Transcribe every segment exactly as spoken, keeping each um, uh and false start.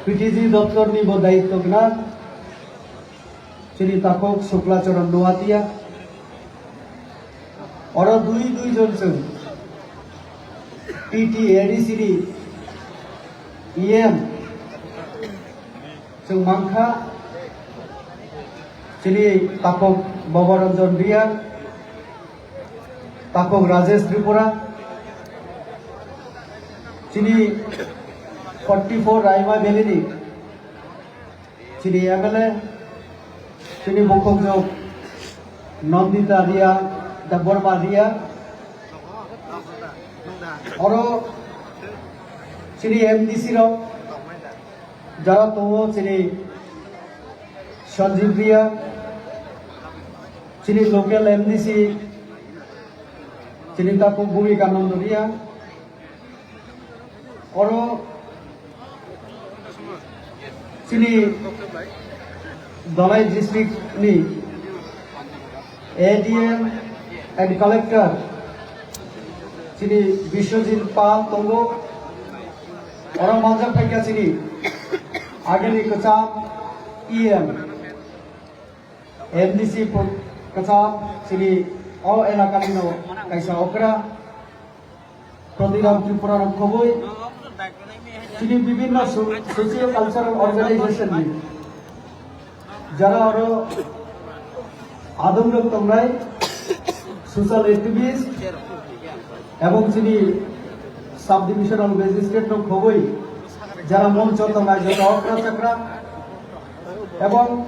P T G doptorni bo daitto gwnang chini takhuk Shukla Charan Noatia. Oro dui dui jon chwng T T A D C ni E M chwng mankha, chini takhuk Baba Ranjan Reang, takhuk Rajesh Tripura, chini forty four Raima Valley ni chini M L A, chini bukhukjwk Nandita Reang, Debbarma Reang, oro chini M D C rok, jara tongo chini Sanjeev Reang, chini local M D C, chini takhuk Bhumika Nando Reang, oro chini Dhalai district ni A D M and collector chini Biswajit Pal tongo. Oro manjak phaikha chini agini kwcham E M, M D C pho-, kwcham chini o elakani no kaisa okra Pradibram Tripura rok khobwi chini bibhinno so-, socio cultural organization ni jara oro adong rok tongnai, social activist ebong chini sub divisional magistrate rok khobwi jara moncho tongnai joto okra chakra ebong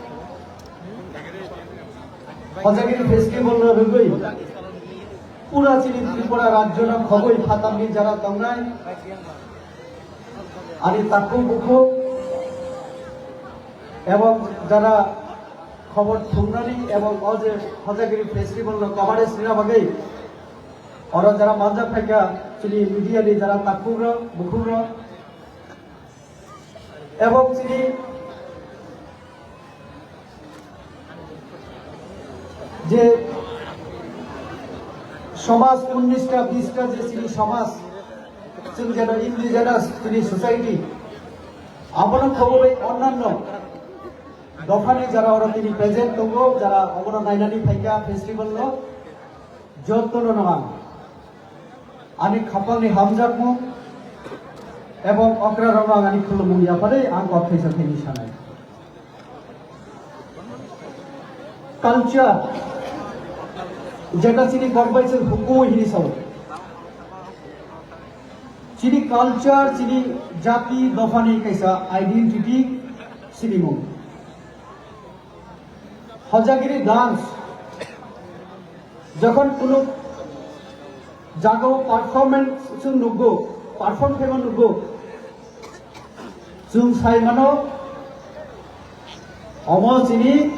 Hojagiri festival no rwgwi pura chini Tripura rajyo no khobwi phatarni jara tongnai, ani takhuk bukhuk ebong jara khobor thumnani ebong o je Hojagiri festival no coverage rina bagwi oro jara manjak phaikha chini media ni jara takhuk rok, bukhuk rok, ebong chini je somaj unnish ta bish ta je chini somaj, chwng jeno indigenous chini society, abono khobwi onnanno dophani jara oro tini present tongo, jara obono nainani phaikha festival no, jotono no ang ani khapangni hamjakmung ebong okra rokno ang ani khulumung yapharwi ang kok thaisa thani sanai. Culture, jeta chini kokbai chwng hukumu hini sao. Chini culture, chini jati dophani kaisa identity sinimung. Hojagiri dance, jokhon kunu jagao performance chwng nukgo, perform khaima nukgo, chwng sai mano, omo chini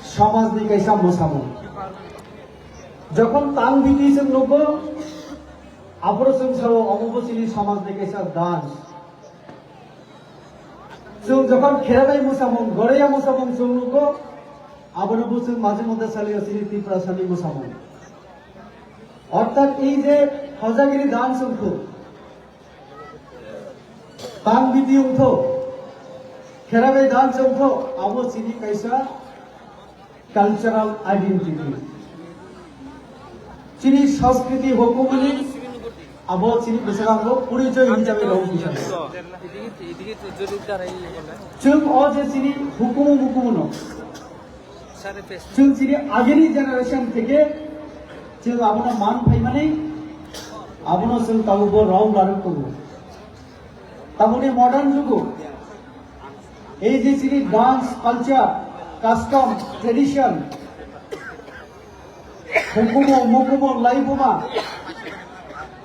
somajni kaisa mwsamung. Jokhon tang biti chwng nukgo, aphuru chwng sao, omo bo chini somajni kaisa dance. Chwng jokhon kheranai mwsamung, goreya mwsamung chwng nukgo, abono bo chwng majhe moddhe salio chini Tiprasani mwsamung. Orthat ei je Hojagiri dance wngkhu, tang biti wngkhu, kheranai dance wngkhu, abo chini kaisa cultural identity. Chini sanskriti hukumuni abo chini bwskango porichoi hisabe rw kisa. Chwng o je chini hukumu mukumuno, chwng chini agini generation theke chwng abono man phaimani, abono chwng tabukbo rw larwk tongo. Tabukni modern jugo ei je chini dance, culture, custom, tradition, hukumu mukumu laibuma,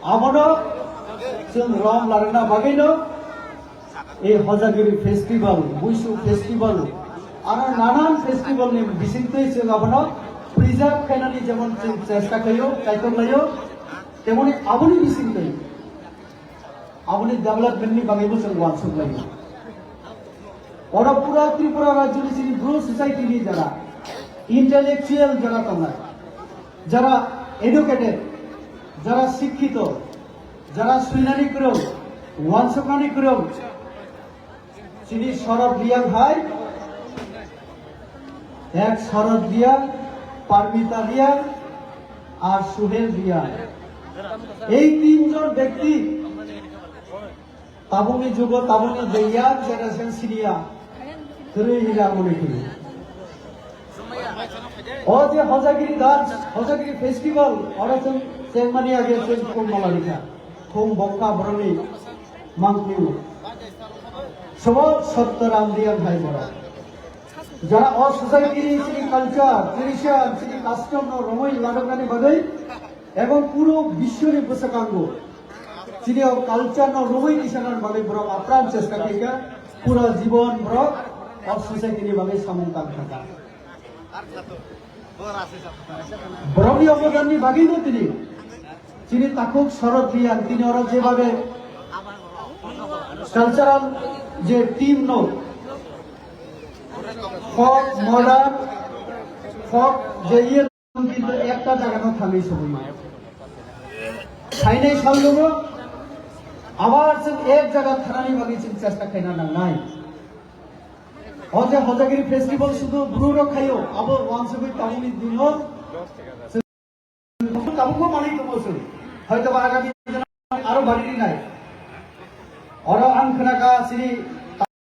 abono chwng rw larwkna bagwino ei Hojagiri festival, Buisu festival, aro nanan festival ni bisingtwi chwng abono preserve khainani jemon chwng chesta khlaio, kaitor laio, temoni aboni bisingtwi aboni development ni bagwi bo chwng uansuk laio. Oro pura Tripura rajyo ni chini Bru society ni jara intellectual jara tongnai, jara educated, jara sikhito, jara swinani kwrwng, uansuknani kwrwng, Chini Sharad Reang hai, ek Sharad Reang, Parmita Reang, ar Suhel Reang. Ei tinjon bekti tabukni jugo, tabukni the young generation siniya kwrwi hwnwi ang mone khaio. O je Hojagiri dance, Hojagiri festival, oro chwng chengmani age chwng khum malalikha, khum bokha borokni mangpli. Sobo Satyaram Reang hai borok. Jara o society ni chini culture, tradition, chini custom no romwi ladoknani bagwi ebong puro biswni bwskango chini o culture no romwi tisanani bagwi borok apran chesta khaikha, pura jibon borok o society ni bagwi samung tang thangkha. Borokni obodanni bagwino tini chini takhuk Sharad Reang tini oro jebabe cultural je team no, folk, modern, folk je iye kintu ekta jaga no thangwi sogwi. Phainai salno abar chwng ek jaga thanani bagwi chwng chesta khaina nangnai. O je Hojagiri festival sudu bru rok khaio, abo wansugwi tabukni dino tabukbo manwi tongo chwng. Hoytoba agami aro bari rinai. Oro ang khwnakha chini